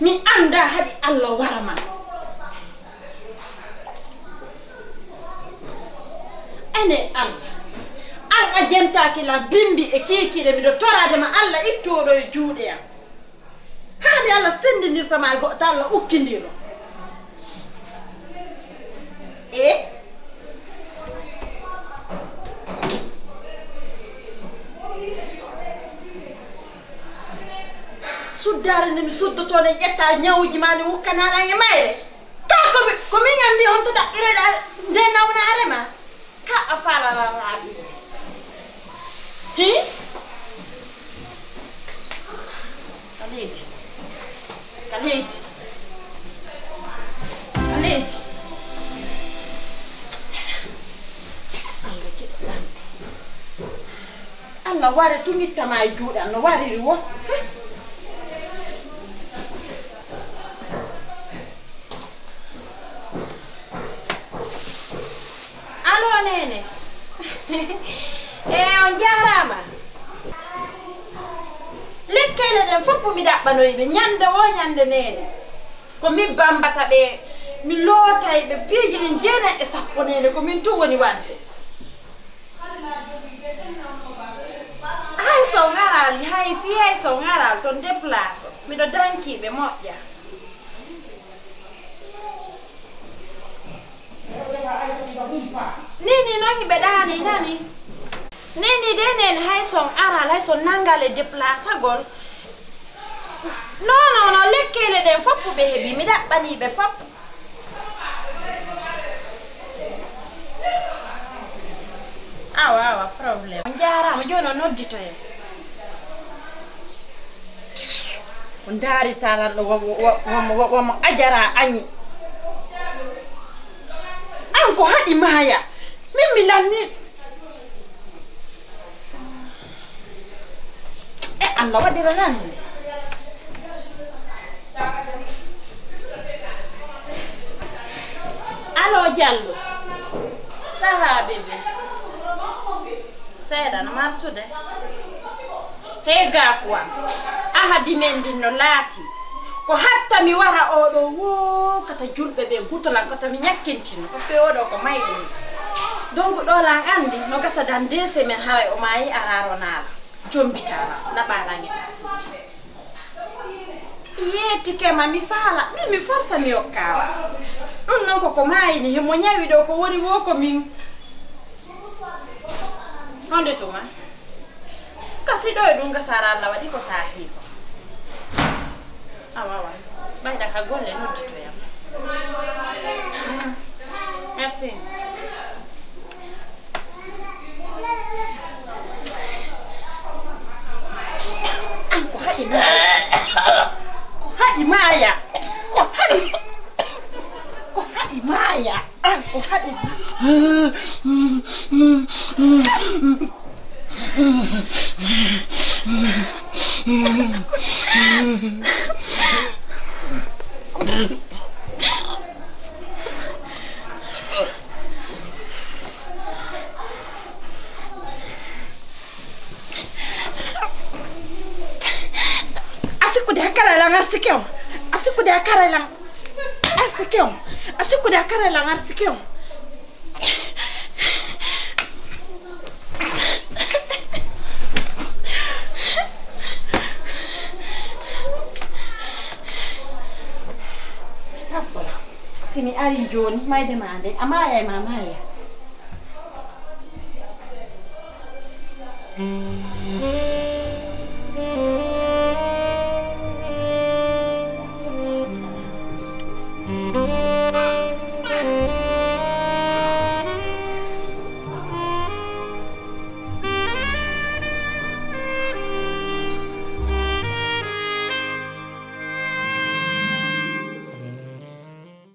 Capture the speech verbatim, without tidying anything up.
Mi anndaa haɗi Allah wara ma. Ene Allah, an a jentaaki lan bimbi e kiikiiɗe, miɗo toraade ma Allah ittooɗo e juuɗe am. Haade Allah senndindirta ma e goɗɗo Allah ukkindiro. E? Suddaare nde mi suddotoo nde ƴetta ñawuuji ma nde wukkanaɗan e mayre. Ka ko mi, ko min anndi on to ɗaɓɓiroyɗa nde nawnaare ma. Ka a faalala laaɓi. Hi? Ka leydi. Ka leydi. Ka leydi. Allah jiɗɗo ɗan. Allah ware tun itta ma e juuɗe am no wariri wo. Alo, neene. E, on jaaraama. Lekkeele ɗen fof mi ɗaɓɓanoyi ɓe ñande wo ñande, neene. Ko min bambata ɓe, mi lootay ɓe piiji ɗin jeenay e sappo, neene, ko min tun woni waɗde. Hay so ngaral, hay fii hay so ngaral ton déplace, miɗo danki ɓe moƴƴa. Ni, ni, non hiɓe ɗaani nani. Ni, ni, de nen hay son aral, hay son nangal e déplacagol. Non, non, non, lekkeele ɗen fof ɓe heɓi, mi ɗaɓɓanii ɓe fof. Awa, awa, problème. On jaaraama, jooni on nodditoye. O ndaari talanɗo wamo, wamo, wamo, wamo ajara añi. An ko haɗi maaya. Min mi lanni. E Allah waɗira nan. Alo, Jallo. Saha, bébé. Seeɗa no marsude. Hey, gaaku am. Ahadi men ndin no laati. Ko hatta mi wara oɗo woo kata julɓe ɓe gutolan kata mi ñakkintino. Parce que oɗo ko mayɗo. Donc ɗo lan anndi no gasa dans deux semaines haray o maayi a raaro naala. Jombitaama, naɓalan e ɗaasi. Yeetike ma, mi faala, min mi forsa mi yokkaama. Ɗum noon ko ko maayini, himo ñawi ɗo, ko woni wo ko min. Honde tuma? Kasi ɗo e ɗum gasaara Allah waɗi ko saati ko. Awa, awa. Ɓayda ka golle nodditoyam. Mm. Merci. An ko haɗi maaya. Ko haɗi maaya. Ko haɗi, ko haɗi maaya. An ko haɗi maaya. A sikkude hakkaray lan arsike on. A sikkude hakkaray lan arsike on. A sikkude hakkaray lan arsike on. Habbola, si mi ari jooni, mayde ma nde, a maaya e ma maaya.